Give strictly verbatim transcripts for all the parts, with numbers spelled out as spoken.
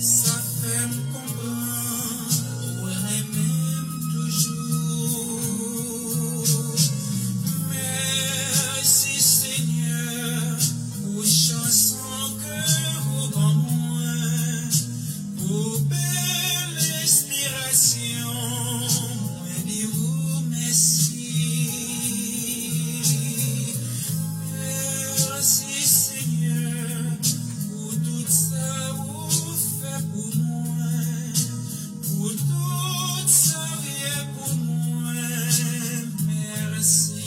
Sa fè m konprann ou renmen m toujou. Mèsi, Senyè, pou chanson ke ou ban mwen, pou bèl enspirasyon, mwen di ou mèsi. Mèsi, Senyè, pou tout sa ou fè pou mwen, pou tout sa ou ye pou mwen. Mèsi.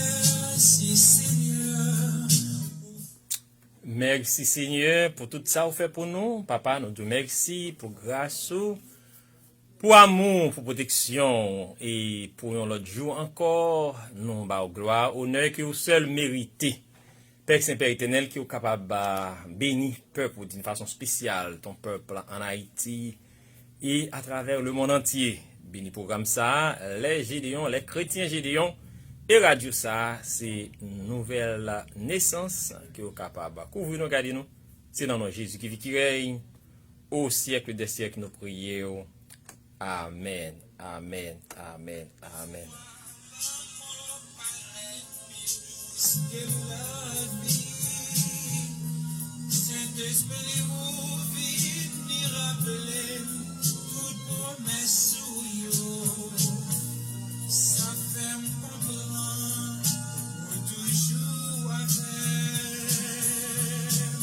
Mèsi, Senyè. Mèsi, Senyè, pou tout sa ou fè pou nou. Papa, nou di w mèsi pou gras ou, pou amou, pou pwoteksyon, e pou yon lòt jou ankò, nou ba w glwa, onè ke ou sèl merite. Pè Sen, Pè Etènèl, ke ou kapab, a, beni pèp ou d'une façon spéciale, ton peuple en Haïti, e atravè lemonn antye. Beni pwogram sa a, Les Gédéons, Les Chrétiens Gédéons, e radyo sa a, se Nouvèl Nesans, ke w kapab kouvri nou, gade nou. Se nan non Jezi ki viv, ki rèy, o syèk dè syèk, nou priye w. Amèn, amèn, amèn, amèn. Sentespri ou vini raple m tout pwomès ou yo. Sa fè m konprann ou toujou avè m.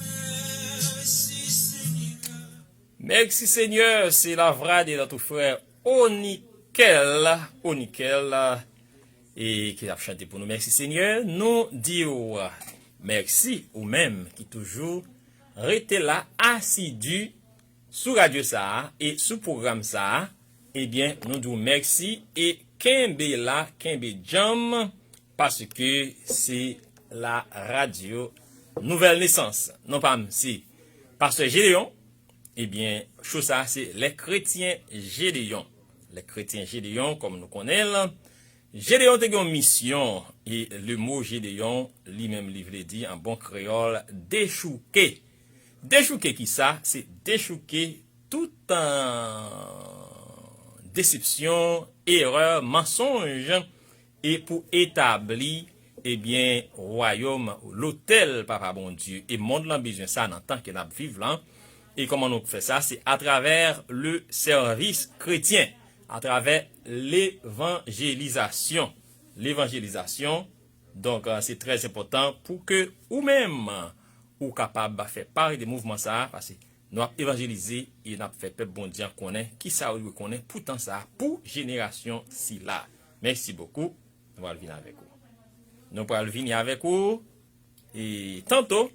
Mèsi, Senyè. Mèsi, Senyè, se lavwa de notre frè Onikèl, Onikèl, e ki ap chante pou nou. Mèsi, Senyè. Nou di w mèsi, ou menm ki toujou rete la, asidi sou radyo sa a e sou pwogram sa a. Ebyen, nou di w mèsi e kenbe la, kenbe djanm, paske se la radyo Nouvèl Nesans. Non pa m, se Pastè Gédéon. Ebyen, cho sa a se Les Chrétiens Gédéon. Les Chrétiens Gédéon, kòm nou konnen l. Gédéon te gen yon misyon, e le mo Gédéon, li menm, li vle di, an bon kreyòl, dechouke. Dechouke kisa? Se dechouke tout, euh, desepsyon, erè, mansonj, e pou etabli, ebyen, wayòm, lotèl Papa Bondye. E mond lan bezwen sa nan tan ke n ap viv lan. E kòman nou fè sa? Se atravè le sèvis kretyen, atravè levanjelizasyon. Levanjelizasyon, donk, euh, se trè enpòtan pou ke ou menm, ou kapab fè pati de mouvman sa a, paske nou ap evanjelize e n ap fè pèp Bondye an konnen kisa yo dwe konnen pou tan sa a, pou jenerasyon sila. Mèsi bokou. Nou pral vini avèk ou. Nou pral vini avèk ou, e tanto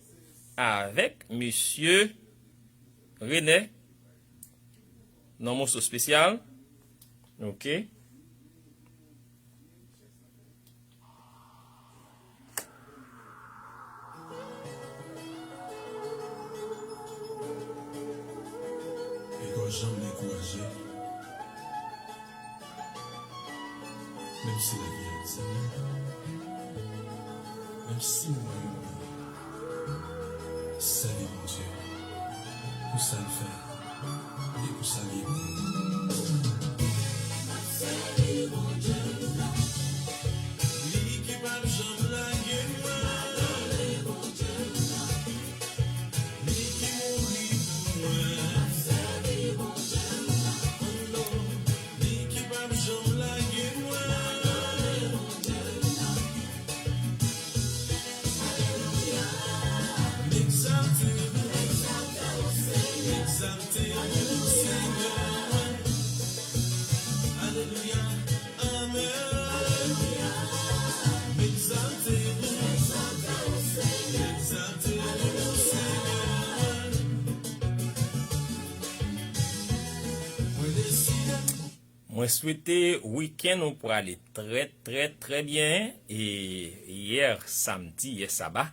avèk mesye Renè nan moso espesyal. Ok. E pa janm dekouraje. Menm si lavi a di, menm si mwen menm, sèvi Bondye pou sa l fè e pou sa l ye pou mwen. Li ki p ap janm lage mwen. Li ki mouri pou mwen. Li ki p ap janm lage mwen. M egzalte ou, m egzalte ou, Senyè mwen. Alelouya, amèn. M egzalte ou, m egzalte ou, Senyè mwen. Mwen deside. Mwen swete wikenn ou prale trè, trè, trè byen. E yè samdi, yè saba,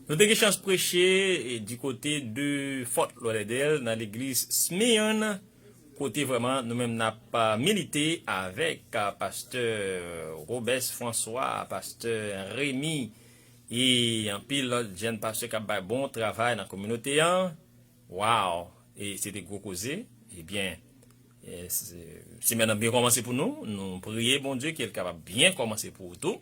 Nou te gen chans preche e, di kote de Fort Lauderdale nan legliz Smyrn, kote vrèman nou menm n ap a, milite avèk a, pastè Robes François, pastè Remy, e anpil lòt jèn pastè k ap bay bon travay nan kominote an. Wow! E se te gwo koze. Ebyen, e, se- semèn nan byen kòmanse pou nou. Nou priye Bondye ke l kapab byen kòmanse pou ou tou.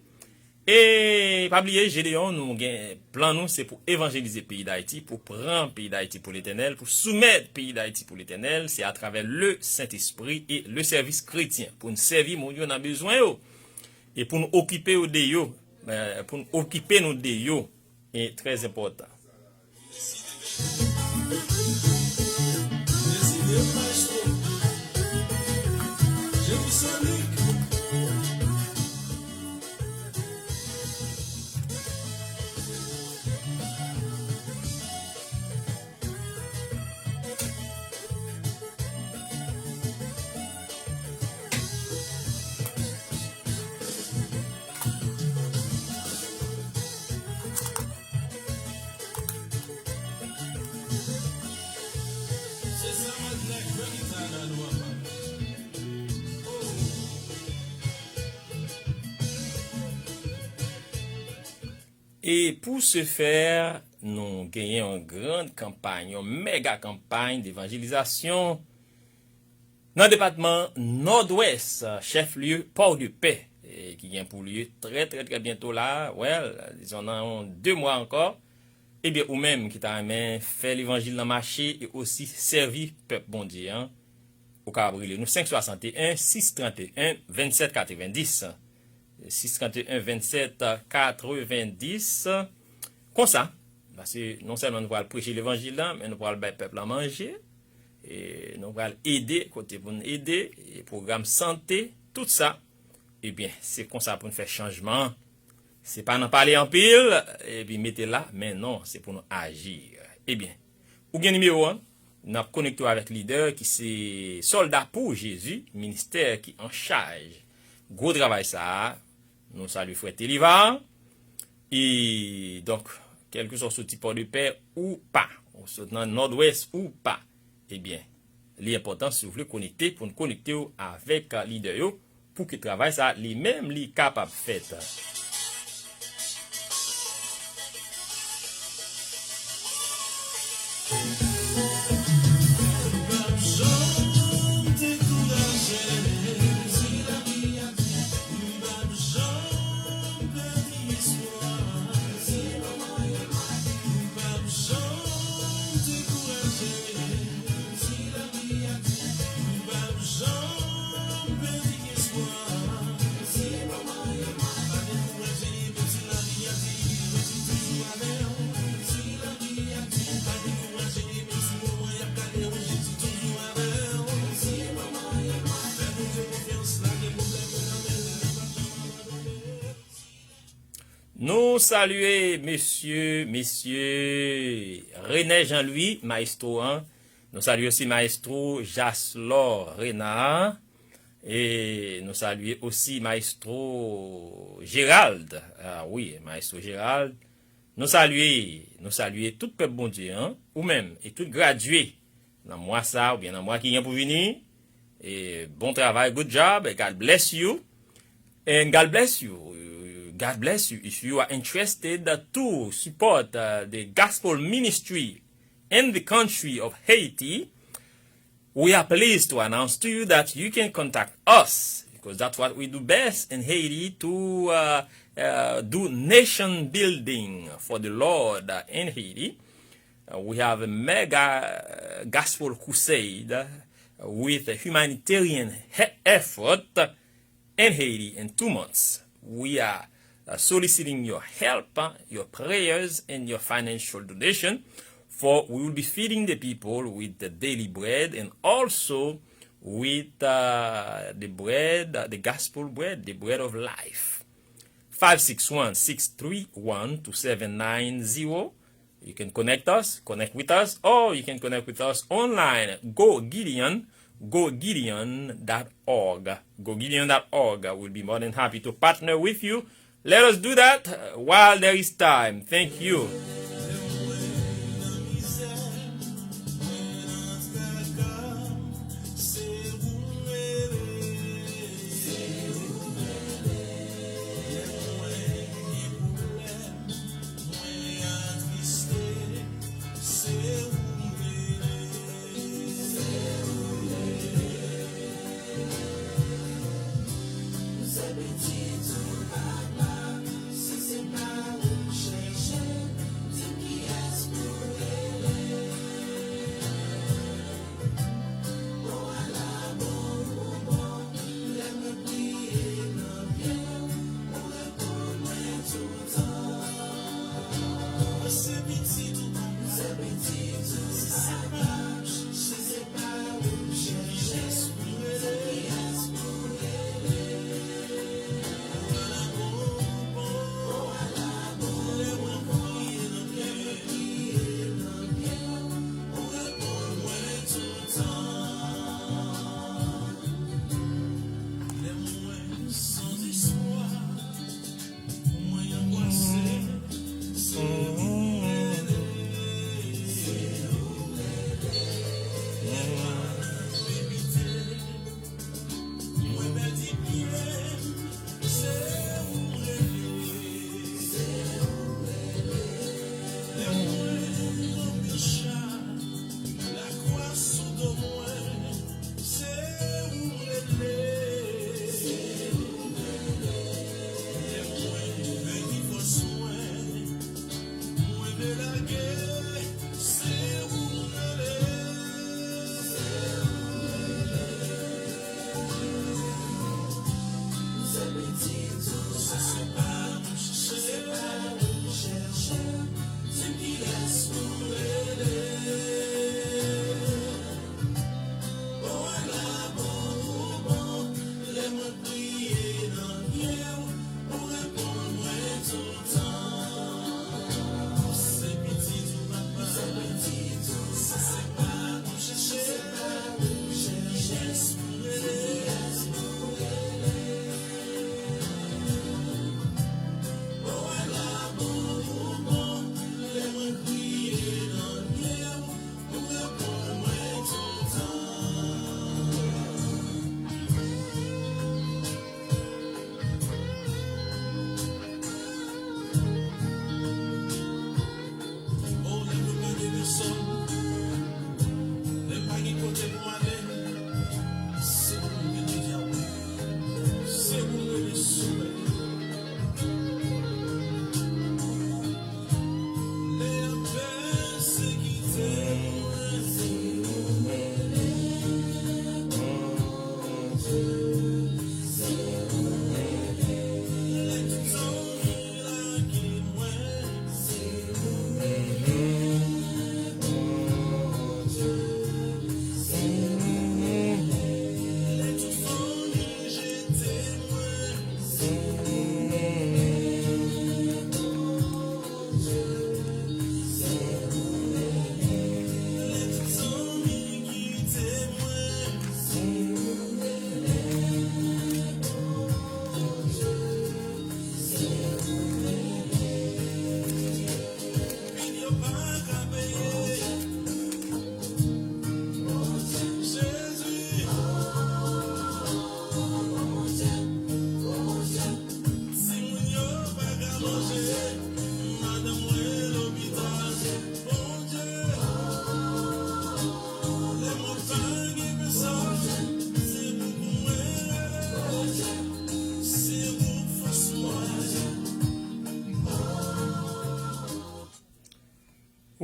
E pa bliye, Jedeyon, nou gen plan nou, se pou evanjelize peyi Dayiti, pou pran peyi Dayiti pou Letènèl, pou soumèt peyi Dayiti pou Letènèl, se atravè le Sentespri e le sèvis kretyen, pou n sèvi moun yo nan bezwen yo, e pou n okipe yo de yo, e, pou n okipe nou de yo, e trè enpòtan. E pou se fè, nou genyen yon gran kanpay, yon mega kanpay devanjelizasyon nan depatman Nòdwès, chèf lye Pòdepè, e ki gen pou lye trè, trè, trè byento la, well, dizon nan yon de mwa ankò. Ebyen, ou menm ki ta renmen fè levanjil lan mache e osi sèvi pèp Bondye an, ou kapab rele nou senk swasanteyen, sis tranteyen, vennsèt katrevendis. Sis tranteyen, vennsèt katrevendis. Konsa, paske non sèlman nou pral preche levanjil lan, men nou pral bay pèp lan manje, e nou pral ede kote pou n ede, e pwogram sante, tout sa. Ebyen, se konsa pou n fè chanjman an. Se pa nan pale anpil, epi mete la, men non, se pou nou aji. Ebyen, ou gen nimewo an, n ap konekte w avèk lidè ki se Sòlda pou Jezi, ministè ki an chaj gwo travay sa a. Nou salye frè Teliva. E donk, kèlkeswa w soti Pòdepè ou pa, ou sot nan Nòdwès ou pa, ebyen, li enpòtan si w vle konekte pou n konekte w avèk lidè yo, pou ke travay sa li menm li kapab fèt. Nou salye mesye, mesye René Jean Louis, maestro an. Nou salye osi maestro Jaslor Renard. E nou salye osi maestro Gérald. Ah wi, maestro Gérald. Nou salye, nou salye tout pèp Bondye an, ou menm, e tout gradye nan mwa sa oubyen nan mwa ki gen pou vini. E bon travay, good job, and God bless you. And God bless you. God bless you if you are interested to support uh, the gospel ministry in the country of Haiti. We are pleased to announce to you that you can contact us because that's what we do best in Haiti to uh, uh, do nation building for the Lord uh, in Haiti. Uh, we have a mega uh, gospel crusade uh, with a humanitarian he- effort in Haiti in two months. We are uh, soliciting your help, uh, your prayers, and your financial donation, for we will be feeding the people with the daily bread and also with uh, the bread, uh, the gospel bread, the bread of life. Five six one, six three one, two seven nine zero. You can connect us, connect with us, or you can connect with us online. Go Gideon, go gideon dot org. Go gideon dot org. We'll be more than happy to partner with you. Let us do that uh, while there is time. Thank you.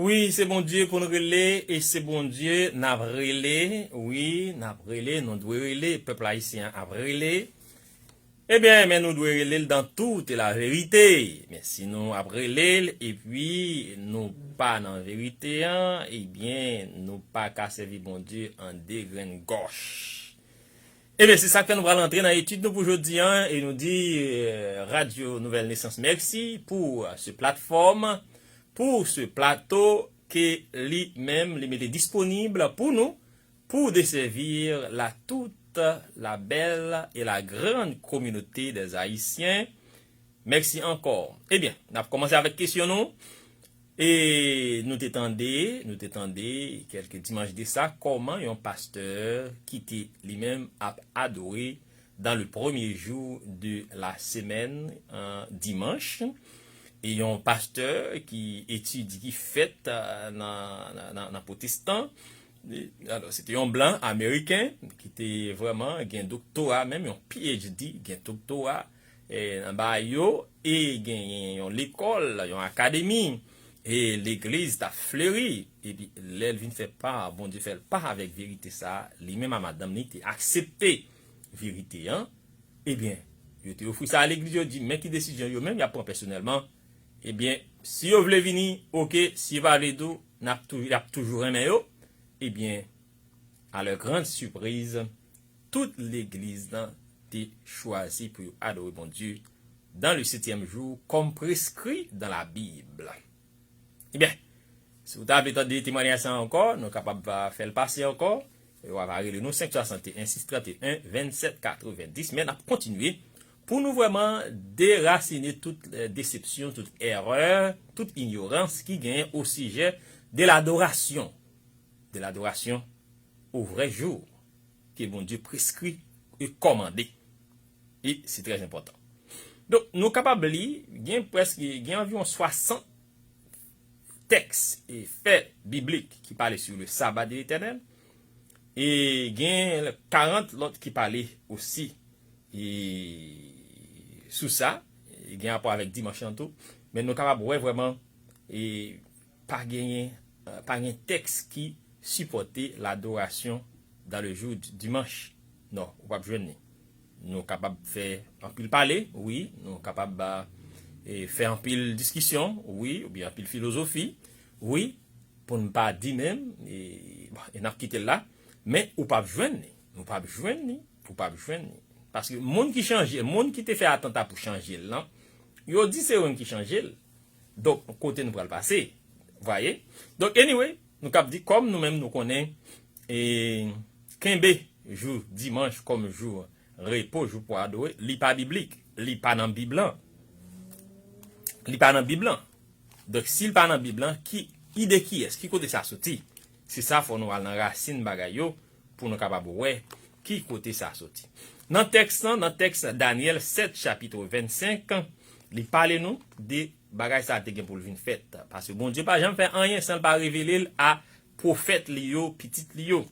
Wi, se Bondye pou n rele, e se Bondye n ap rele. Wi, n ap rele, nou dwe rele, pèp ayisyen an ap rele. Ebyen, men nou dwe rele l dans toute la vérité. Men si nou ap rele l, epi nou pa nan verite an, ebyen, nou pa ka sèvi Bondye an de grenn gòch. Ebyen, se sa k fè nou pral antre nan etid nou pou jodi an, e nou di, eh, Radio Nouvelle Naissance mèsi pou, eh, se platfòm, pou se plato ke li menm li mete disponib pou nou, pou desèvi la toute la belle et la grande communauté des Haïtiens. Mèsi ankò. Ebyen, n ap kòmanse avèk kesyon nou. E nou te tande, nou te tande kèlke dimanch de sa, kòman yon pastè ki te li menm ap adore dans le premier jour de la semaine, euh, dimanch. E yon pastè ki etidye, ki fèt, euh, nan, nan, nan, nan pwotestan. E, alò, se te yon blan ameriken ki te vrèman gen doktora, menm yon P H D, gen doktora, eh, nan bagay yo, e genyen yon lekòl, yon akademi, e legliz t ap fleri. Epi, lè l vin fè pa, Bondye fè l pa avèk verite sa, li menm a madanm li te aksepte verite an. Ebyen, yo te ofri sa a legliz, yo di, men ki desizyon yo menm y ap pran pèsonèlman. Ebyen, si yo vle vini, oke, si yo pa vle tou, n ap toujou, y ap toujou renmen yo. Ebyen, à leur grande surprise, tout legliz lan te chwazi pou yo adore Bondye dans le septième jour, comme prescrit dans la Bible. Ebyen, si w ta vle tande temwayaj sa ankò, nou kapab, ah, fè l pase ankò. Ou va rele nou senk swasanteyen sis trannteyen vennsèt katrevenndis, men n ap kontinye pou nou vrèman derasine tout, eh, desepsyon, tout erè, tout inyorans ki genyen osijè de ladorasyon, de ladorasyon au vrai jour ke Bondye preskri e kòmande. E se trè enpòtan. Donk, nou kapab li, gen prèske, gen anviwon swasant tèks e fè biblik ki pale sou le Sabbat de l'Éternel. E gen karant lòt ki pale osi, e sou sa, e gen rapò avèk dimanch lan tou. Men nou kapab wè vrèman, e pa genyen, pa gen tèks ki sipòte ladorasyon dans le jour du dimanche. Non, ou p ap jwenn li. Nou kapab fè anpil pale, wi, nou kapab, e, fè anpil diskisyon, wi, oubyen anpil filozofi, wi, pou n pa di menm, e, bon, e n ap kite l la, men ou p ap jwenn li, ou p ap jwenn li, ou p ap jwenn li. Paske moun ki chanje, moun ki te fè atanta pou chanje l lan, yo di se yo menm ki chanje l. Donk, kote nou pral pase? Vwaye? Donk, anyway, nou kab di, kòm nou menm nou konnen, e, kenbe jou dimanch kòm jou repo, jou pou adore, li pa biblik, li pa nan Bib lan. Li pa nan Bib lan. Donk, si l pa nan Bib lan, ki ide kiyès? Ki kote sa soti? Se sa, fò nou al nan rasin bagay yo, pou nou kapab wè ki kote sa soti. Nan tèks lan, nan tèks Danyèl sèt, chapit vennsenk, li pale nou de bagay sa te gen pou l vin fèt. Paske Bondye pa janm fè anyen san l pa revele l a pwofèt li yo, pitit li yo.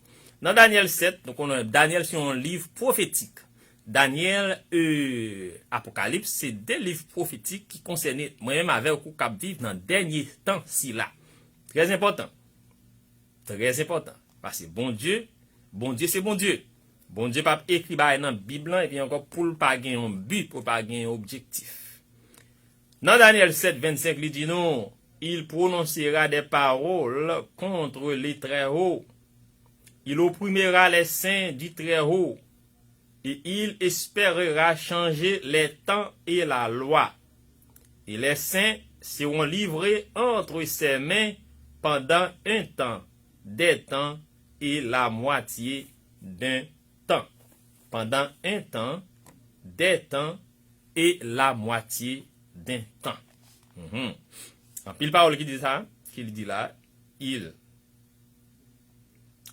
Nan Danyèl sèt, nou konnen Danyèl se yon liv pwofetik. Danyèl e Apokalips se de liv pwofetik ki konsène mwen menm avèk ou k ap viv nan dènye tan sila. Trè enpòtan. Trè enpòtan. Paske Bondye, Bondye se Bondye. Bondye p ap ekri bagay nan Bib lan epi ankò pou l pa gen yon bi, pou l pa gen yon objektif. Nan Danyèl sèt vennsenk, li di nou, Il prononcera des paroles contre les très hauts. Il opprimera les saints du Très-Haut. Et il espérera changer les temps et la loi. Et les saints seront livrés entre ses mains pendant un temps, des temps et la moitié d'un temps. Pendant un temps, des temps et la moitié d'un temps. Mhm. Anpil pawòl ki di sa, ki li di la, il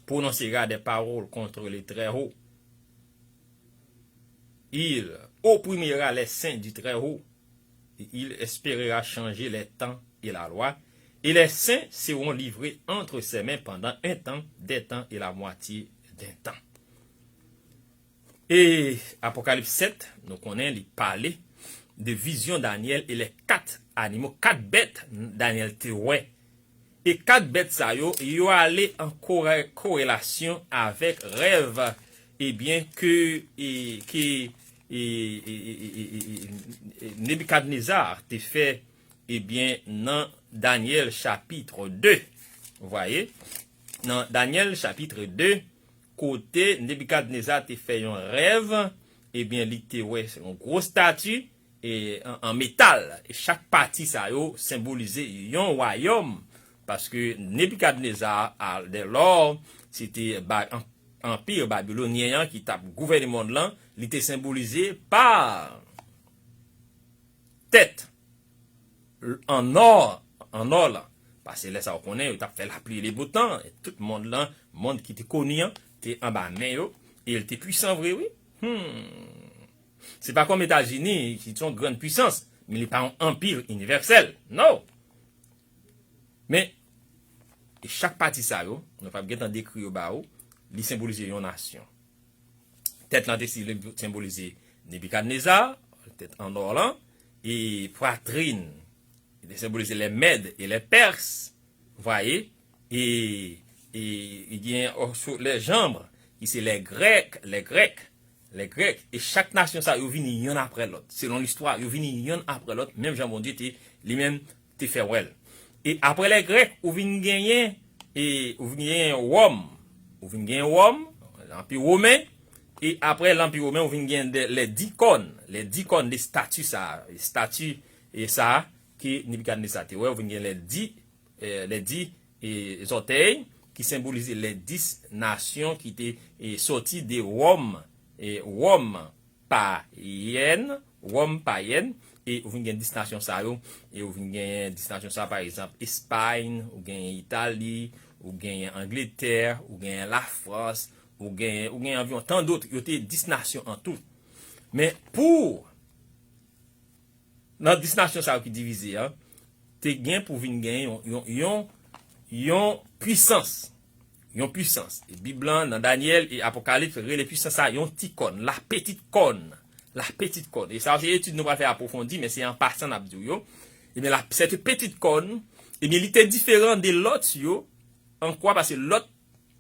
prononcera des paroles contre les très hauts. Il opprimera les saints du Très-Haut. Et il espérera changer les temps et la loi. Et les saints seront livrés entre ses mains pendant un temps, des temps et la moitié d'un temps. E Apokalips sèt, nou konnen li pale de vizyon Danyèl e les quatre animaux, kat bèt Danyèl te wè. E kat bèt sa yo, yo ale an kore- korelasyon avèk rèv, ebyen, ke, e, ke, e, e, e, e, e, e, Nebikadneza te fè, ebyen, nan Danyèl chapit de. Vwaye, nan Danyèl chapit de, kote Nebikadneza te fè yon rèv, ebyen, li te wè yon gwo stati, e, an, an metal. E chak pati sa yo senbolize yon wayòm, paske Nebikadneza, a, dèlò, se te ba, an, anpi babilonyen an ki t ap gouvène mond lan, li te senbolize pa tèt an nò, an nò lan. Paske lè sa a, w konnen, yo t ap fè lapli e le botan, e tout mond lan, mond ki te koni an, te anba men yo, e l te pwisan vre, wi. Hmm. Se pa kòm Etazini, ki se yon grann pwisans, men li pa yon anpi inivèsèl. No! Men, e chak pati sa yo, nou p ap gentan dekri yo ba ou, li senbolize yon nasyon. Tèt lan te si- senbolize Nebikadneza, tèt an nò lan, e pwatrin, li te senbolize les Mèdes et les Perses, vwaye, e, e, e gen oso les jambes, ki se les Grecs, les Grecs, les Grecs, e chak nasyon sa yo vini yonn apre lòt. Selon listwa, yo vini yonn apre lòt, menm jan Bondye te, li menm, te fè wè l. E apre les Grecs, ou vin genyen, e ou vin genyen Wòm. Ou vin genyen Wòm, Lanpi Women, e apre Lanpi Women, ou vin genyen de- les dix cônes, les dix cônes de stati sa, stati, e sa, ke Nebikadneza te wè, ou vin genyen les dix, e, les dix, e, zòtèy, ki senbolize les dix nasyon ki te, e, sòti de Wòm, e, Wòm payèn, Wòm payèn, e ou vin gen dis nasyon sa yo, e ou vin gen dis nasyon sa, pa egzanp, Espay, ou gen Itali, ou gen Angletè, ou gen Lafrans, ou gen, ou gen anviwon tan dòt, yo te dis nasyon an tou. Men pou nan dis nasyon sa yo ki divize an, te gen pou vin gen yon, yon, yon, yon pwisans. Yon pwisans. E Bib lan, nan Danyèl e Apokalips, rele pwisans sa yon ti kòn, la petite corne. La petite corne. E sa, se etid nou pral fè apwofondi, men se an pasan n ap di w yo. Ebyen, la, cette petite corne, ebyen, li te diferan de lòt yo. An kwa? Paske lòt,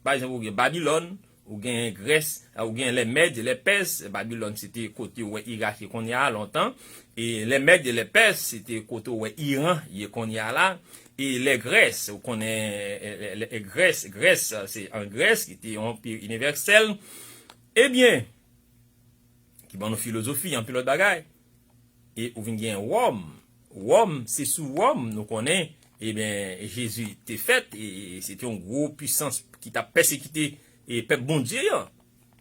pa egzanp, ou gen Babilòn, ou gen Grès, ou gen les Mèdes et les Perses. Babilòn, se te kote ou wè Irak ye kounye a, lontan. E les Mèdes et les Perses, se te kote ou wè Iran ye kounye a la. E les Grèces, ou konnen, e, e, e, Grès, Grès, se an Grès, ki te yon anpi inivèsèl. Ebyen, ki ban nou filozofi, anpil lòt bagay. E ou vin gen Wòm. Wòm, se sou Wòm, nou konnen, ebyen, Jezi te fèt, e, e se te yon gwo pwisans ki t ap pèsekite, e, pèp Bondye an.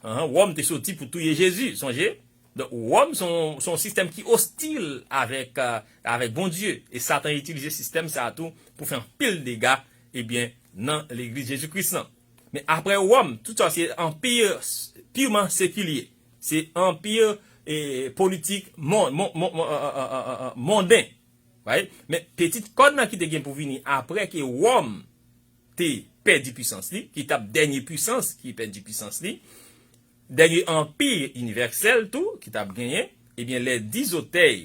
Ahan, Wòm te soti pou touye Jezi, sonje? Donk, Wòm se yon, se yon sistèm ki ostil avèk, e, avèk Bondye. E Satan itilize sistèm sa a tou pou fè anpil dega, ebyen, nan legliz Jezi Kris lan. Men apre Wòm, tout sa se anpi s- pirman sekilye. Se anpi, e, politik mon, mon, mon, mon, e, e, e, e, e, monden. Right? Men petite corne nan ki te gen pou vini apre ke Wòm te pèdi pwisans li, ki t ap dènye pwisans ki pèdi pwisans li, dènye anpi inivèsèl tou ki t ap genyen, ebyen, les dix zòtèy,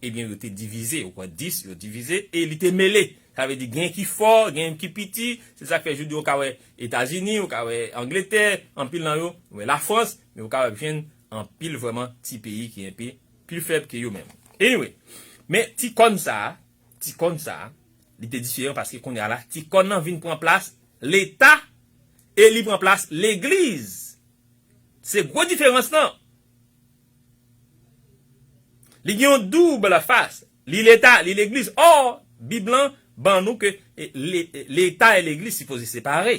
ebyen, yo te divize, ou kwè dis, yo divize, e li te mele. Sa vle di, gen ki fò, gen ki piti, se sa k fè jodi w ka wè Etazini, ou ka wè Angletè, anpil nan yo, ou wè Lafrans, men ou ka wè jwenn anpil vrèman ti peyi ki enpe pi fèb ke yo menm. Anyway, men ti kòn sa a, ti kòn sa a, li te diferan paske kounye a la, ti kòn nan vin pran plas Leta e li pran plas legliz. Se gwo diferans lan. Li gen yon doub fas. Li Leta, li legliz. Ò, Bib lan ban nou ke, e, le- Leta e legliz sipoze separe.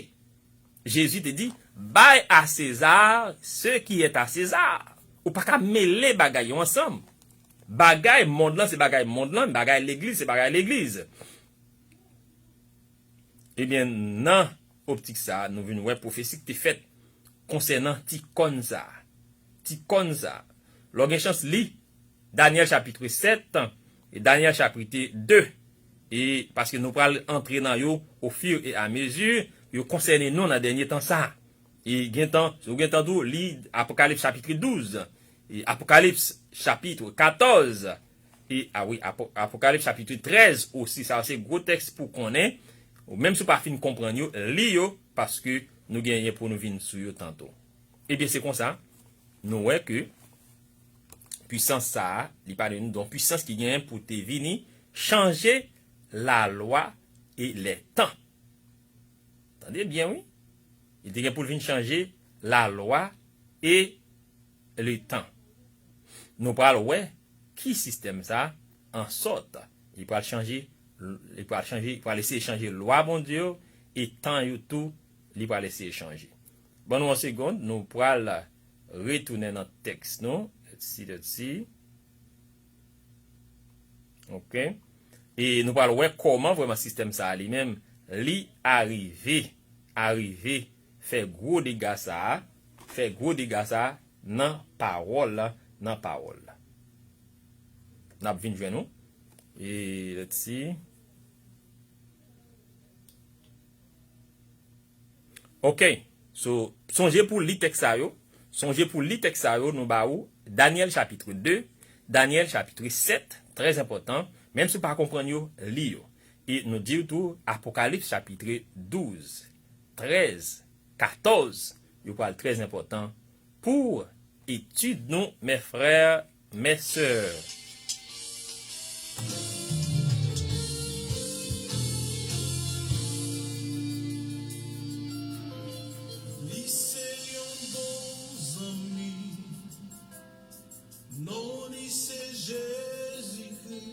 Jezi te di, bay a Seza ce qui est à César. Ou pa ka mele bagay yo ansanm. Bagay mond lan se bagay mond lan, bagay legliz se bagay legliz. Ebyen, nan optik sa a, nou vin wè pwofesi ki te fèt konsènan ti kòn sa a. Ti kòn sa a. Lè w gen chans li Danyèl chapit sèt e Danyèl chapit de, e paske nou pral antre nan yo ofir e amezi, yo konsène nou nan dènye tan sa a. E gentan, si w gentan tou, li Apokalips chapit douz, e Apokalips chapit katòz, e, a wi, Apo- Apokalips chapit trèz osi, sa se gwo tèks pou konnen. Ou menm si w pa fin konprann yo, li yo, paske nou genyen pou nou vin sou yo tanto. Ebyen, se konsa, nou wè ke pwisans sa a, li pale nou de yon pwisans ki genyen pou te vini chanje lalwa e lè tan. Tande byen, wi. Li te gen pou l vin chanje lalwa e le tan. Nou pral wè ki sistèm sa a, an sòt, li pral chanje, li pral chanje, li pral eseye chanje lwa Bondye yo, e tan yo tou, li pral eseye chanje. Ban nou yon segonn, nou pral retounen nan tèks nou. Let's see, let's see. Ok. E nou pral wè kòman vrèman sistèm sa a li menm, li arive, arive fè gwo dega sa a, fè gwo dega sa a nan pawòl la, nan pawòl la. N ap vin jwenn nou. E let's see. Ok. So, sonje pou li tèks sa yo. Sonje pou li tèks sa yo, nou ba ou Danyèl chapit de, Danyèl chapit sèt, trè enpòtan. Menm si w pa konprann yo, li yo. E nou di w tou Apokalips chapit douz, trèz, katòz, yo pral trè enpòtan pou etid nou, mes frères, mes sœurs. Li se yon bon zanmi. Non li se Jezikri.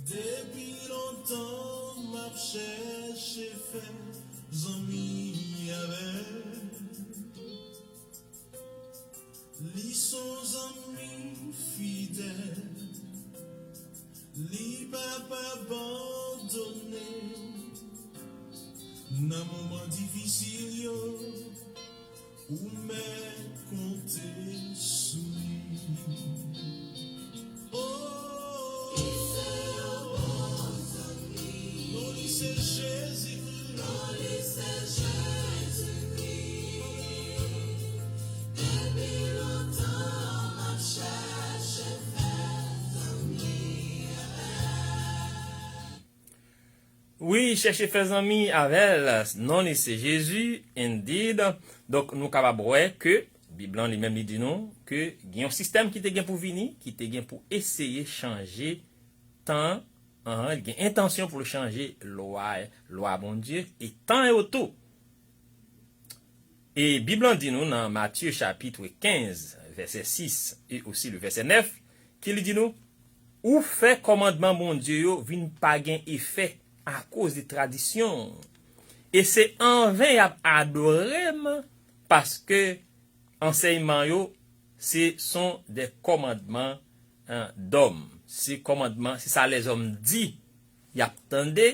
Depi lontan m ap chèche fè zanmi avè l. Li s on zanmi fidèl. Li p ap abandone w nan moman difisil yo. Ou mèt konte sou li. Oh, non li se Jezikri. Non li se Jezikri. Depi lontan m ap chèche fè zanmi avè l. Wi, chèche fè zanmi avè l. Non li se Jezi, indeed. Donk, nou kapab wè ke Bib lan li menm li di nou ke gen yon sistèm ki te gen pou vini, ki te gen pou eseye chanje tan, an, gen entansyon pou l chanje lwa, lwa Bondye, e tan yo tou. E Bib lan di nou nan Matye chapit kenz, vèsè sis, e osi le vèsè nèf, ki li di nou, ou fè kòmandman Bondye yo vin pa gen efè akoz de tradisyon. E se anven y ap adore m, paske ansèyman yo, se sont des commandements, hein, d'hommes. Se kòmandman, se sa lèzòm di, y ap tande,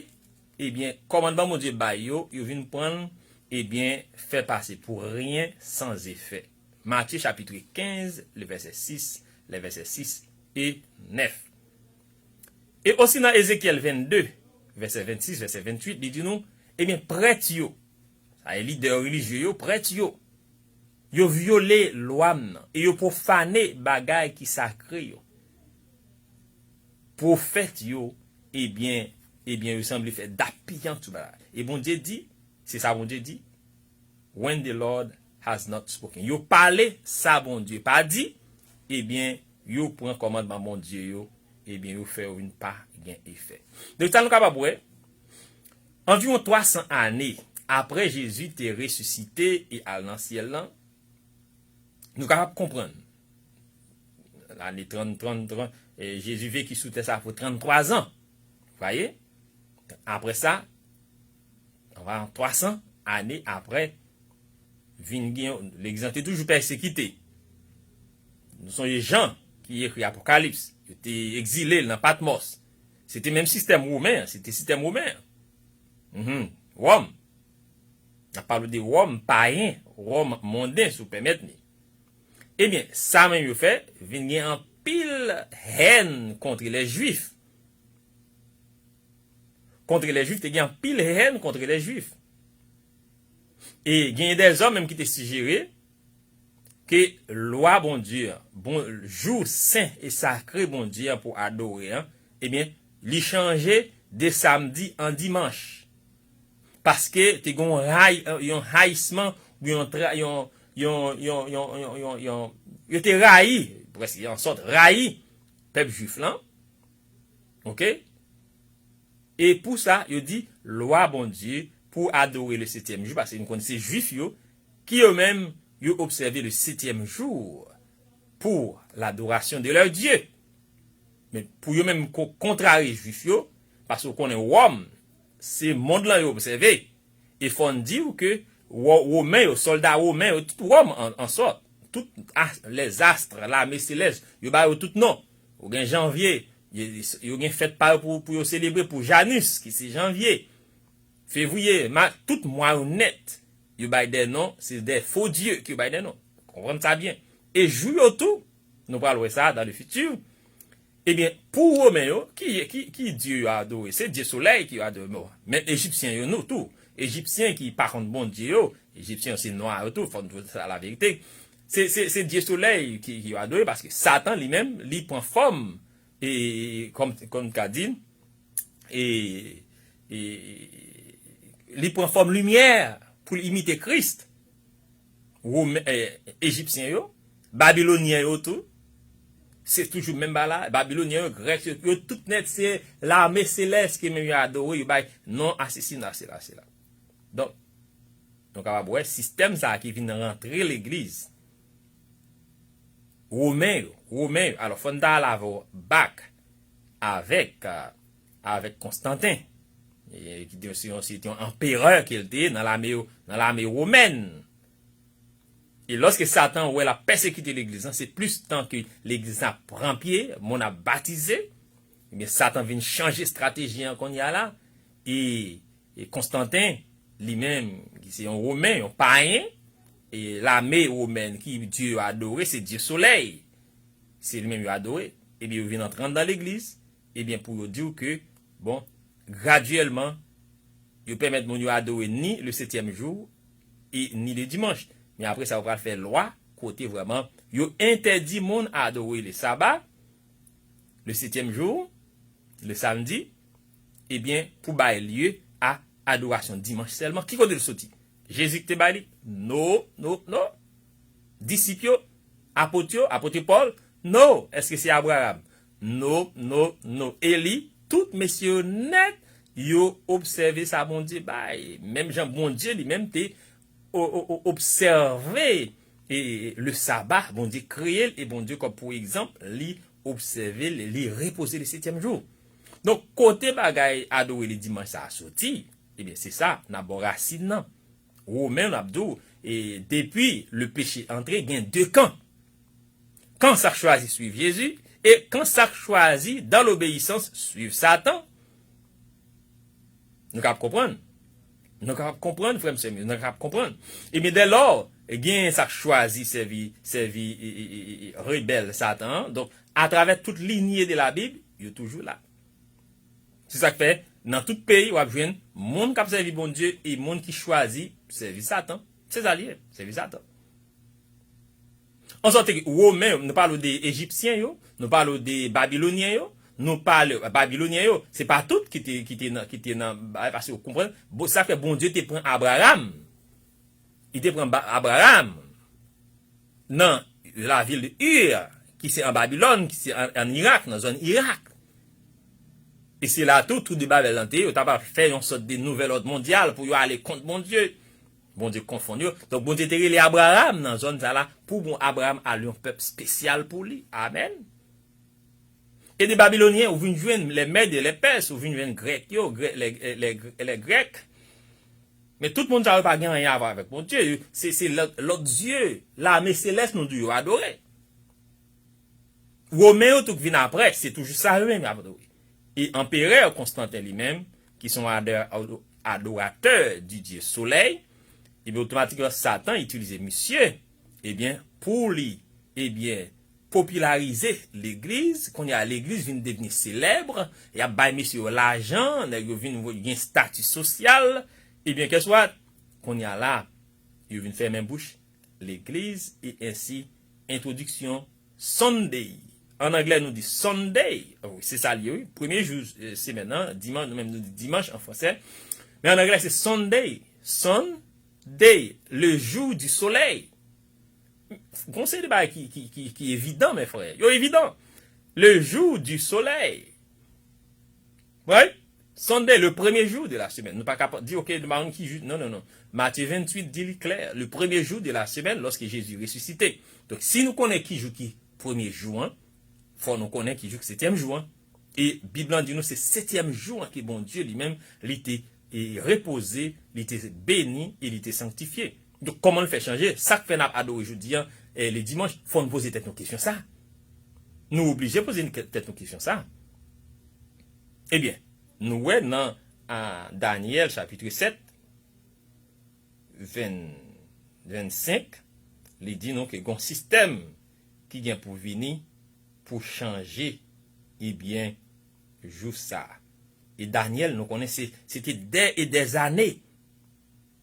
ebyen, kòmandman Bondye bay yo, yo vin pran l, ebyen, fè pase pou ryen san efè. Matye chapit kenz, le vèsè sis, le vèsè sis e nèf. E osi nan Ezekyèl vennde, vèsè vennsis, vèsè venntuit, li di nou, ebyen, prèt yo, sa e lidè relijye yo, prèt yo, yo vyole lwa m nan, e yo pwofane bagay ki sakre yo. Pwofèt yo, ebyen, ebyen, yo sanble fè dappiyanp sou bagay. E Bondye di, se sa Bondye di, when the Lord has not spoken. Yo pale sa Bondye pa di, ebyen, yo pran kòmandman Bondye yo, ebyen, yo fè yo vin pa gen efè. Donk, sa nou kapab wè, anviwon twa san ane apre Jezi te resisite e al nan syèl lan, nou kapab konprann. Lane trant, trant, trant, e Jezi veki sou tè sa pou tranntwa zan. Vwaye? Apre sa, anviwon twa san ane apre, vin gen, legliz lan te toujou pèsekite. Nou sonje Jan ki ekri Apokalips, yo te egzile l nan Patmòs. Se te menm sistèm women an, se te sistèm women an. Mhm. Wòm. N ap pale de Wòm payen, Wòm monden, si w pèmèt li. Ebyen, sa menm yo fè, vin gen anpil hèn contre les Juifs. Contre les Juifs, te gen anpil hèn contre les Juifs. E gen dèzòm menm ki te sijere ke lwa Bondye an, bon, jou sen e sakre Bondye an pou adore an, ebyen, li chanje de samdi an dimanch. Paske te gen yon ray, yon rayisman, ou yon, tra- yon, yon, yon, yon, yon, yon, yon, yo te rayi, prèske an sòt rayi pèp jwif lan. Oke? E pou sa, yo di, lwa Bondye pou adore le setyèm jou, paske nou konnen se jwif yo, ki yo menm, yo obsève le setyèm jou pour l'adoration de leur Dieu. Men pou yo menm ko- kontrare jwif yo, paske w konnen Wòm, se mond lan yo obsève. E fò n di w ke Wo- Women yo, sòlda women yo, tout Wòm an, an sòt, tout a- les astres, lame selès, yo ba yo tout non. Ou gen Janvye, yo, yo gen fèt pa yo pou, pou yo selebre pou Janus, ki se Janvye. Fevriye, ma, tout mwa yo nèt, yo bay de non, se de fo dye ke yo bay de non. Konprann sa byen. E jou yo tou, nou pral wè sa dans le futur. Ebyen, pou Women yo, ki, ki, ki dye yo adore? Se dye solèy ki yo adore. Bon, menm Ejipsyen yo, nou tou. Ejipsyen ki pa konn Bondye yo, Ejipsyen yo se nwa yo tou, fò nou di sa la verite. Se, se, se dye solèy ki, ki yo adore, paske Satan li menm, li pran fòm, e, kòm, kòm ka di, e, e, li pran fòm limyè pou l imite Kris. Women, e, Ejipsyen yo, Babilonyen yo tou, se toujou menm bagay la. Babilonyen yo, Grèk yo, yo tout nèt se lame selès ke menm yo adore, yo bay non a sesi, non a sela, sela. Donk, nou kapab wè sistèm sa a ki vin rantre legliz. Women yo, Women yo. Alò, fò n ta al avè w back avèk, a, avèk Konstanten, e, ki te, se yon, se te yon anperè ke l te ye nan lame, nan lame womèn. E lòske Satan wè l ap pèsekite legliz lan, se plis tan ke legliz lan ap pran pye, moun ap batize, ebyen, Satan vin chanje estrateji an kounye a la, e, e Konstanten, li menm, ki se yon Women, yon payen, e lame womèn ki dye yo adore, se dye solèy. Se li menm yo adore. Ebyen, yo vin antre anndan legliz, ebyen, pou yo di w ke, bon, gradyèlman, yo pèmèt moun yo adore ni le setyèm jou, e ni le dimanch. Men apre sa, yo pral fè lwa, kote vrèman, yo entèdi moun adore le saba, le setyèm jou, le samdi, ebyen, pou bay lye a adorasyon dimanch sèlman. Ki kote l soti? Jezi ki te bay li? No, no, no. Disip yo, apot yo, apot Pòl? No. Èske se Abraram? No, no, no. Eli, tout mesye yo nèt, yo obsève sa Bondye bay. Menm jan Bondye li menm te o- o- o- obsève, e, le saba, Bondye kreye l, e Bondye, kòm pou egzanp, li obsève l, li repoze le setyèm jou. Donk, kote bagay adore le dimanch sa a soti, ebyen, se sa, n ap ba w rasin nan. Women, n ap di w, e depi le peche antre, gen de kan. Kan sa k chwazi swiv Jezi, e kan sa k chwazi, dans l'obéissance, swiv Satan. Nou kapab konprann? Nou kapab konprann, frè m, sè m yo, nou kapab konprann. Ebyen, dèlò, gen sa k chwazi sèvi, sèvi, e, e, e, e, rebèl Satan an. Donk, atravè tout linye de la Bib, yo toujou la. Se sa k fè, nan tout peyi, w ap jwenn moun k ap sèvi Bondye e moun ki chwazi sèvi Satan. Se sa l ye, sèvi Satan. An sòt ke Women, nou pale w de Ejipsyen yo, nou pale w de Babilonyen yo, nou pale, Babilonyen yo, se pa tout ki te, ki te nan, ki te nan, paske w konprann, bon, sa fè Bondye te pran Abraram. Li te pran Ba- Abraram nan lavil de Ur, ki se an Babilòn, ki se an, an Irak, nan zòn Irak. E se la tou, tou de Babèl lan te ye, yo ta pral fè yon sòt de nouvèl òd mondyal pou yo ale kont Bondye. Bondye konfonn yo. Donk, Bondye te rele Abraram nan zòn sa la, pou bon Abraram al yon pèp espesyal pou li. Amèn. E de Babilonyen, ou vin jwenn les Mèdes et les Perses, ou vin jwenn Grèk yo, Grè- les, les, les, les Grecs. Men tout moun sa yo pa gen anyen a wè avèk Bondye. Yo- Se, se lòt, lòt dye, lame selès nou di yo adore. Women yo tou k vin apre, se toujou sa yo menm y ap adore. E anperè Konstanten li menm, ki se yon ado- ado- adoratè di dye solèy, ebyen, otomatikman, Satan itilize misye, ebyen, pou li, ebyen, popilarize legliz. Kounye a, legliz vin devni selèb, y ap bay mesye yo lajan, nèg yo vin gen estati sosyal, ebyen, guess what? Kounye a la, yo vin fèmen bouch legliz, e ensi entwodiksyon Sunday An anglè, nou di Sunday. Wi, se sa l ye, wi. Premye jou, eh, semèn nan, dimanch, nou menm nou di dimanch an fransè. Men an anglè, se Sunday. Sunday, le jour du soleil. Gon seri de bagay ki, ki, ki, ki evidan, men frè. Yo evidan. Le jour du soleil. Right? Sunday, le premier jour de la semaine. Nou pa ka di, ok, nou pa konn ki jou. Non, non, non. Matye venntuit di li klè, le premier jour de la semaine, lorsque Jésus ressuscité. Donk, si nou konnen ki jou ki premye jou an, fò nou konnen ki jou ki setyèm jou an. E Bib lan di nou se setyèm jou an ke Bondye li menm, li te, e, repoze, li te beni e li te sanktifye. Donk, kòman l fè chanje? Sa k fè n ap adore jodi an, e, le dimanch, fò n poze tèt nou kesyon sa. Nou oblije poze n-, tèt nou kesyon sa. Ebyen, nou wè nan, a, Danyèl chapit sèt, ven, vennsenk, li di nou ke gon sistèm ki gen pou vini pou chanje, ebyen, jou sa a. E Danyèl, nou konnen se, se te dè e dè zane.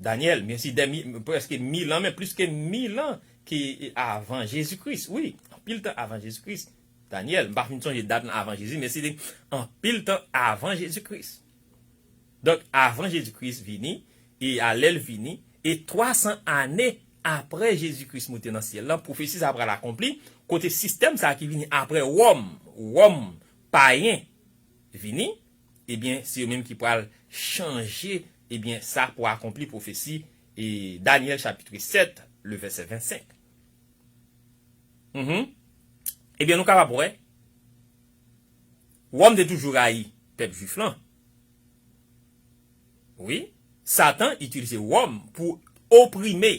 Danyèl, men si dè mi-, prèske mil an, men plis ke mil an ki avan Jezi Kris. Wi, anpil tan avan Jezi Kris. Danyèl, m pa fin sonje dat lan avan Jezi, men se te anpil tan avan Jezi Kris. Donk, avan Jezi Kris vini, e a lè l vini, e twa san ane apre Jezi Kris moute nan syèl lan, pwofesi sa a pral akonpli, kote sistèm sa a ki vini apre Wòm, Wòm payen vini, ebyen, se yo menm ki pral chanje, ebyen, sa pou akonpli pwofesi, e Danyèl chapit sèt, le vèsè vennsenk. Mhm. Ebyen, nou kapab wè, Wòm te toujou rayi pèp jwif lan. Wi, Satan itilize Wòm pou oprime,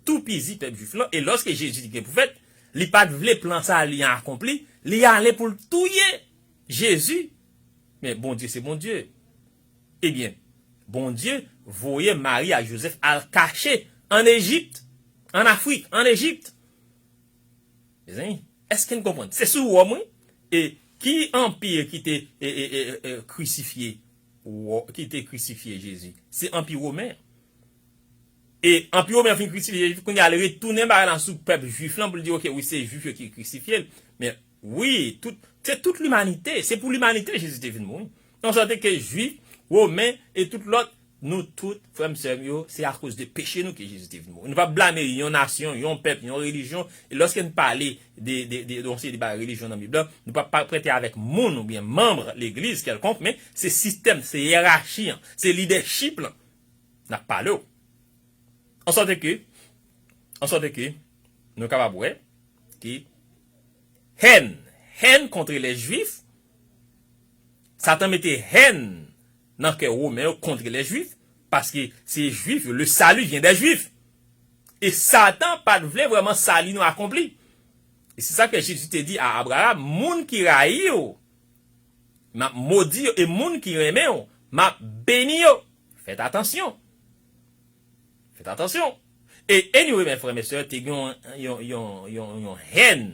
toupizi pèp jwif lan, e lòske Jezi te gen pou fèt, li pa t vle plan sali an akonpli, li ale pou l touye Jezi. Men Bondye se Bondye. Ebyen, Bondye voye Mari ak Jozèf al kache ann Ejip, ann Afrik, ann Ejip. Mezanmi, èske n konprann? Se sou Wòm, wi. E ki anpi ki te, e, e, e, e, krisifye Wò-, ki te krisifye Jezi? Se anpi women. E anpi women fin krisifye Jezi, kounye a, li retounen bagay la sou pèp jwif lan pou l di, ok, wi, se jwif yo ki krisifye l. Men, wi, tout, se tout limanite, se pou limanite Jezi te vin mouri. An sòti ke jwif, women e tout lòt, nou tout, frè m, sè m yo, se akoz de peche nou ke Jezi te vin mouri. Nou p ap blame yon nasyon, yon pèp, yon relijyon. E lòske n pale de, de, de, de yon seri de bagay relijyon nan Bib la, nou p ap pa prete avèk moun oubyen manm legliz kèlkonk, men se sistèm, se yerachi an, se lidèchip lan n ap pale w. An sòti ke, an sòti ke, nou kapab wè ke hèn, hèn contre les Juifs, Satan mete hèn nan kè Women yo contre les Juifs, paske se Jwif yo, le salut vient des Juifs. E Satan pa t vle vrèman sali nou akonpli. E se sa ke Jezi te di a Abraram, moun ki rayi w, m ap modi yo, e moun ki renmen w, m ap beni yo. Fèt atansyon. Fèt atansyon. E anyway, men frè, men sè, te gen yon, yon, yon, yon, yon hèn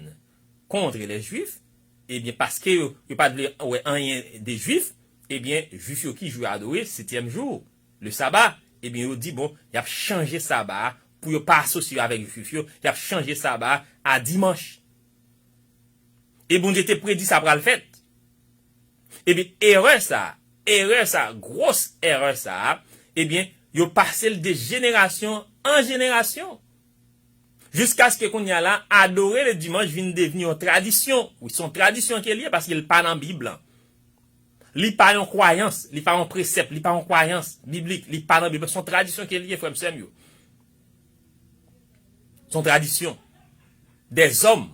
contre les Juifs, ebyen, paske yo, yo pa t vle wè anyen de Jwif, ebyen, Jwif yo ki jou yo adore, setyèm jou, le saba, ebyen, yo di, bon, y ap chanje saba a pou yo pa asosye yo avèk Jwif yo, y ap chanje saba a a dimanch. E Bondye te predi sa pral fèt. Ebyen, erè sa, erè sa, gwòs erè sa, ebyen, yo pase l de jenerasyon an jenerasyon. Jiskaske kounye a la, adore le dimanch vin devni yon tradisyon. Wi, se yon tradisyon ke l ye, paske l pa nan Bib lan. Li pa yon kwayans, li pa yon presèp, li pa yon kwayans biblik, li pa nan Bib lan. Se yon tradisyon ke l ye, frè m, sè m yo. Se yon tradisyon dèzòm.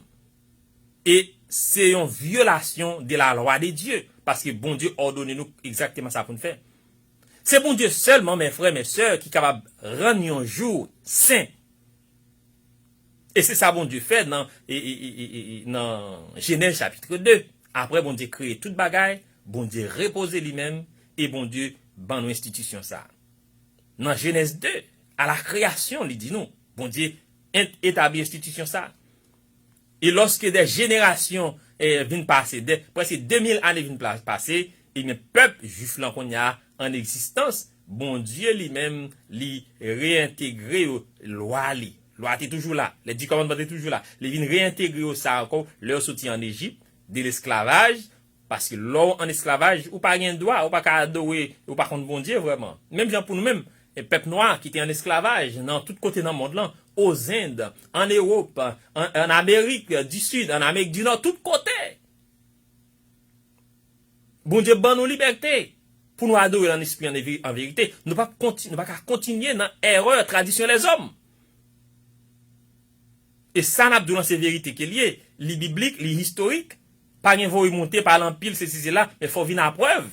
E se yon vyolasyon de la lwa de Dye, paske Bondye òdone nou egzakteman sa pou n fè. Se Bondye sèlman, men frè, men sè, ki kapab rann yon jou sen. E se sa Bondye fè nan, e, e, e, e, e, nan Jenèz chapit de. Apre Bondye kreye tout bagay, Bondye repoze li menm, e Bondye ban nou enstitisyon sa a. Nan Jenèz de, a la kreyasyon, li di nou, Bondye en-, etabli enstitisyon sa a. E lòske de jenerasyon, eh, vin pase, de, prèske de mil ane vin pla-, pase, ebyen, pèp jwif lan kounye a an egzistans, Bondye li menm, li reyentegre yo lwa li. Lwa te toujou la, les dix commandements te toujou la. Li vin reyentegre yo sa ankò, lè yo soti an Ejip, de lesklavaj, paske lè w an esklavaj, ou pa gen dwa, ou pa ka adore, ou pa konn Bondye vrèman. Menm jan pou nou menm, e pèp nwa ki te an esklavaj nan tout kote nan mond lan, Ozend, an Ewòp, an, an Amerik di Sid, an Amerik di Nò, tout kote. Bondye ban nou libète pou nou adore l an espri, an veri-, an verite. Nou pa konti-, nou pa ka kontinye nan erè tradisyon lèzòm. E sa n ap di w lan se verite ke l ye. Li biblik, li istorik. Pa gen voye monte, pale anpil, sesi, sela, men fò w vin a prèv.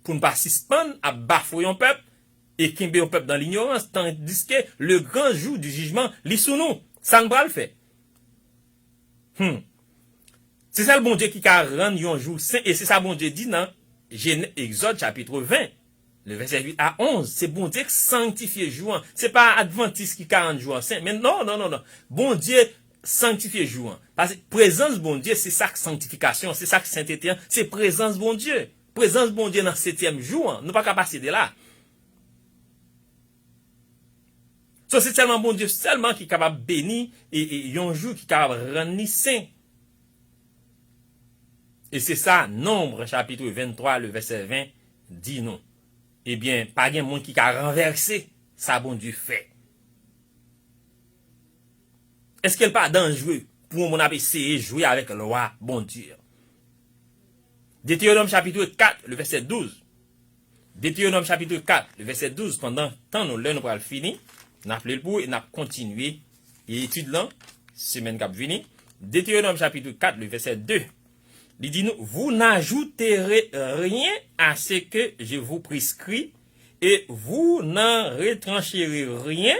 Pou n pa sispann ap bafwe yon pèp e kenbe yon pèp dan linyorans, tandiske le gran jou di jijman, li sou nou. Sa n pral fè? Hmm. Se sèl Bondye ki ka rann yon jou sen, e se sa Bondye di nan Jene-, Egzòd chapit ven, le vèsè uit a onz. Se Bondye k sanktifye jou an. Se pa advantis ki ka rann jou an sen. Men non, non, non, non. Bondye sanktifye jou an. Paske prezans Bondye, se sa k sanktifikasyon, se sa k sentete an, se prezans Bondye. Prezans Bondye nan setyèm jou an. Nou pa ka pase de la. So, se sèlman Bondye sèlman ki kapab beni e, e yon jou ki kapab rann li sen. E se sa Nonb chapit venntwa, le vèsè ven di nou. Ebyen, pa gen moun ki ka ranvèse sa Bondye fè. Èske l pa danjre pou yon moun ap eseye jwe avèk lwa Bondye an? Detewonòm chapit kat, le vèsè douz. Detewonòm chapit kat, le vèsè douz, pandan tan nou, lè nou pral fini, n ap li l pou ou e n ap kontinye etid lan semèn k ap vini. Detewonòm chapit kat, le vèsè de. Li di nou, vous n'ajouterez rien à ce que je vous prescris, et vous n'en retrancherez rien,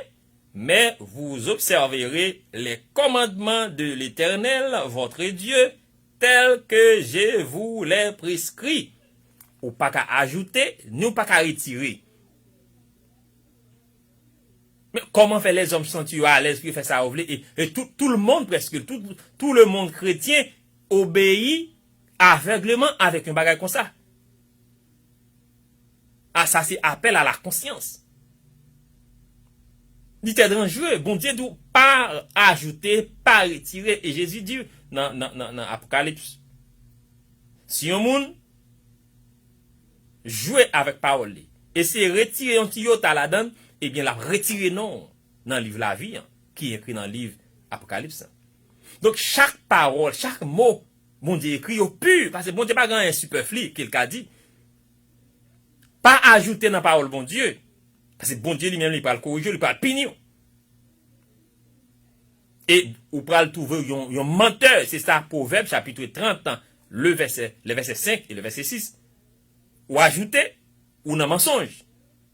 mais vous observerez les commandements de l'Éternel, votre Dieu, tels que je vous les prescris. Ou pa ka ajoute, ni ou pa ka retire. Men kòman fè lèzòm santi yo alèz pou yo fè sa yo vle? E, e tout, tout le monde, presque, tout, tout le monde chrétien obéit aveuglément avec yon bagay konsa. A, sa se apèl a la konsyans. Li trè danjere. Bondye di w pa ajoute, pa retire. E Jezi di w nan, nan, nan, nan Apokalips, si yon moun jwe avèk pawòl li, eseye retire yon ti yota ladan l, ebyen, l ap retire non w nan liv lavi an, ki ekri nan liv Apokalips lan. Donk, chak pawòl, chak mo Bondye ekri, yo pi, paske Bondye pa gen anyen sipèfli ke l ka di. Pa ajoute nan pawòl Bondye, paske Bondye li menm, li pral korije w, li pral pini w. E ou pral twouve yon, yon mantè, se sa Pwovèb chapit trant, le vèsè, le vèsè senk e le vèsè sis. Ou ajoute, ou nan mansonj.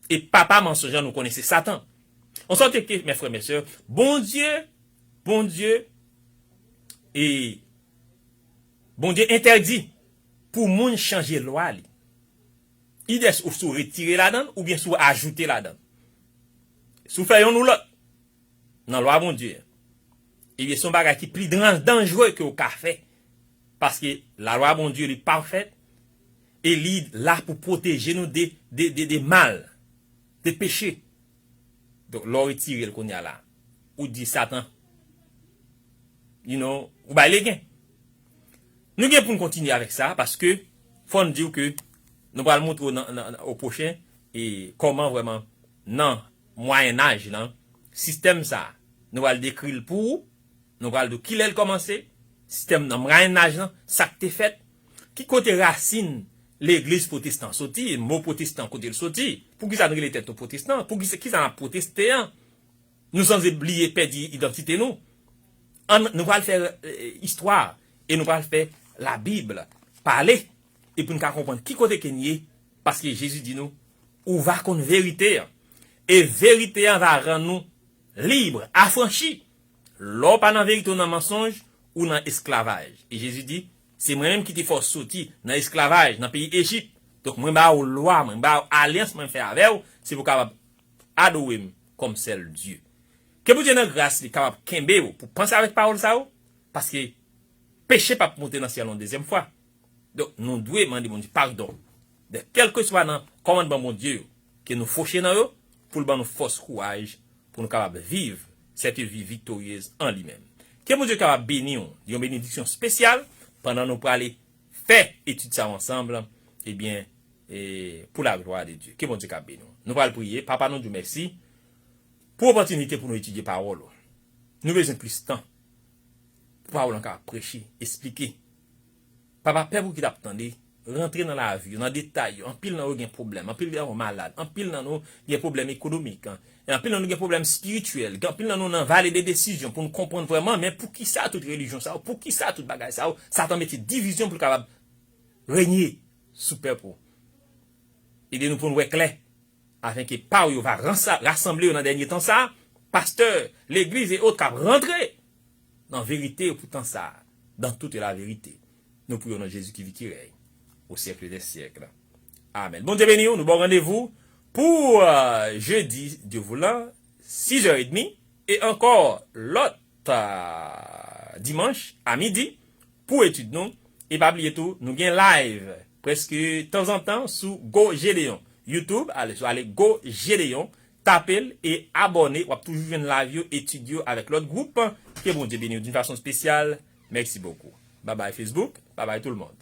E papa mansonj lan, nou konnen se Satan. An sòt ke, mè frè, mè sè, Bondye, Bondye, e Bondye entèdi pou moun chanje lwa li. Idè si w retire ladan l, oubyen si w ajoute ladan l. Si w fè yonn ou lòt, nan lwa Bondye an, ebyen, se yon bagay ki pli dan-, danjere ke w ka fè. Paske lalwa Bondye, li pafèt, e li la pou pwoteje nou de, de, de, de mal, de peche. Donk, lè w retire l kounye a la, ou di Satan, you know, ou bay legen. Nou gen pou n kontinye avèk sa, paske fò n di w ke nou pral montre w nan, nan, nan, o pwochen, e kòman vrèman nan Mwayennaj lan, sistèm sa, nou pral dekri l pou ou, nou pral di w kilè l kòmanse, sistèm nan Mwayennaj lan, sa k te fèt, ki kote rasin legliz pwotestan soti, mo pwotestan kote l soti, poukisa n rele tèt nou pwotestan, poukisa, kisa n ap pwoteste an, nou sanze bliye pèdi idantite nou. Ann, nou pral fè, e, istwa, e nou pral fè Labib pale, e pou n ka konprann ki kote ke n ye, paske Jezi di nou, ou va konn verite an, e verite an va rann nou lib, afranchi. Lè w pa nan verite, w nan mansonj, ou nan esklavaj. E Jezi di, se mwen menm ki te fè w soti nan esklavaj, nan peyi Ejip. Donk, mwen ba w lwa, mwen ba w alyans mwen fè avè w, se pou w kapab adore m kòm sèl Dye. Ke Bondye nan gras li kapab kenbe w pou w panse avèk pawòl sa yo, paske peche p ap monte nan syèl yon dezyèm fwa. Donk, nou dwe mande Bondye padon de kèlkeswa nan kòmandman Bondye yo ke nou foche nan yo, pou l ban nou fòs, kouraj, pou nou kapab viv cette vie victorieuse en lui-même. Ke Bondye kapab beni w, yon benediksyon espesyal pandan nou prale fè etid sa yo ansanm, ebyen, e, pou la glwa de Dye. Ke Bondye kapab beni w. Nou pral priye. Papa, nou di w mèsi pou opòtinite pou nou etidye pawòl ou. Nou bezwen plis tan pou pawòl lan kapab preche, esplike. Papa, pèp ou ki t ap tande, rantre nan lavi yo, nan detay yo. Anpil nan yo gen pwoblèm, anpil nan yo malad, anpil nan nou gen pwoblèm ekonomik, e anpil nan nou gen pwoblèm espirityèl, anpil nan nou nan vale de desizyon pou nou konprann vrèman, men poukisa tout relijyon sa yo, poukisa tout bagay sa yo, Satan mete divizyon pou l kapab renye sou pèp ou. Ede nou pou nou wè klè, afenke pa w yo va ransa- rasanble yo nan dènye tan sa a, pastè, legliz e ot k ap rantre nan verite pou tan sa a, dans toute la vérité. Nou priye nan Jezi ki viv, ki rèy, au siècle des siècles. Amèn. Bondye beni w, nou ba w randevou pou euh, jedi, Dye voulan, sizè edmi, e ankò lòt euh, dimanch a midi pou etid nou. E pa bliye tou, nou gen live prèske tanzantan sou Go Gedeon. YouTube, ale, ale Go Gedeon, tape l e abòne. W ap toujou jwenn live yo, etid yo avèk lòt gwoup. Ke Bondye beni w d'une façon spéciale. Merci beaucoup. Bye bye Facebook. Bye bye tout le monde.